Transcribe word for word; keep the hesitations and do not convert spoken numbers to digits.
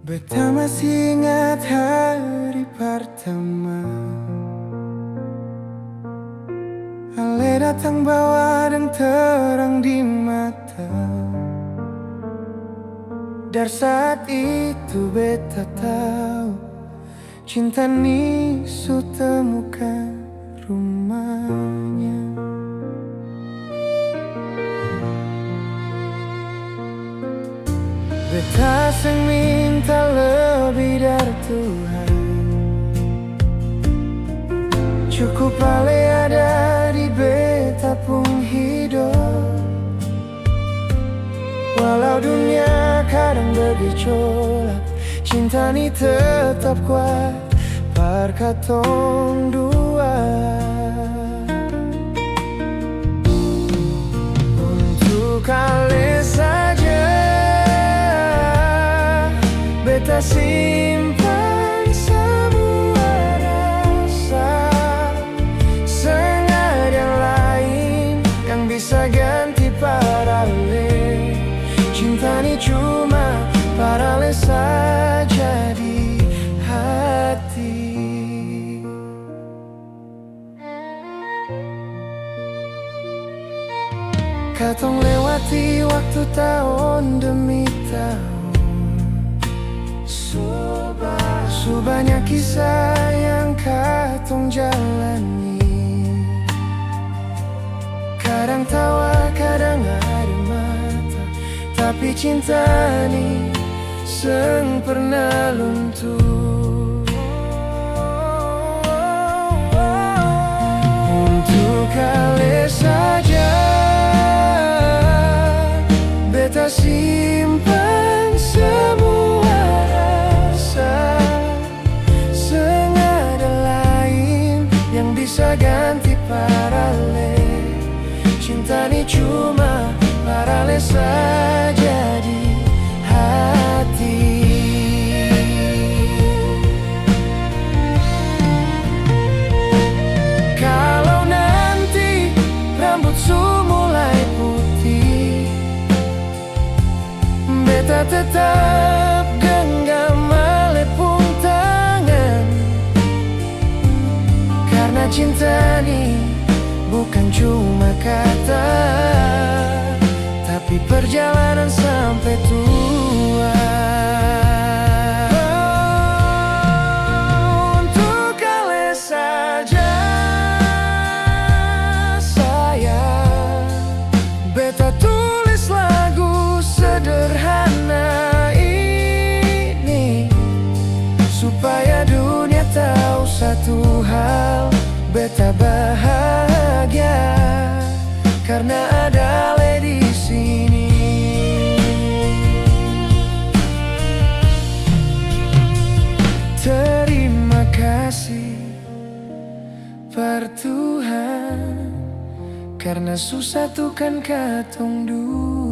Beta masih ingat hari partama ale datang bawa deng terang di mata. Dari saat itu beta tau cinta ni su temukan rumahnya. Beta seng minta lebih dari Tuhan, cukup ale ada di beta pung hidop. Walau dunia kadang bergejolak, cinta ni tetap kuat par katong dua. Untuk ale saja, beta simpan samua rasa. Seng ada yang lain yang bisa ganti par ale. Cinta ni cuma par ale saja di hati. Katong lewati waktu taon demi taon. Su ba-, su banya kisah yang katong jalani. Kadang tawa, kadang aer mata, tapi cinta ni seng pernah luntur. Untuk ale saja, beta simpan samua rasa. Seng ada lain yang bisa ganti par ale. Cinta ni cuma par ale saja di hati. Kalau nanti rambut su mulai putih, beta tetap genggam ale pung tangan. Karna cinta ni bukan cuma kata, tapi perjalanan sampe tua. Untuk ale saja, sayang, beta tulis lagu sederhana ini, supaya dunia tau satu hal, beta bahagia karna ada ale di sini. Terima kasih par Tuhan, karna su satukan katong dua.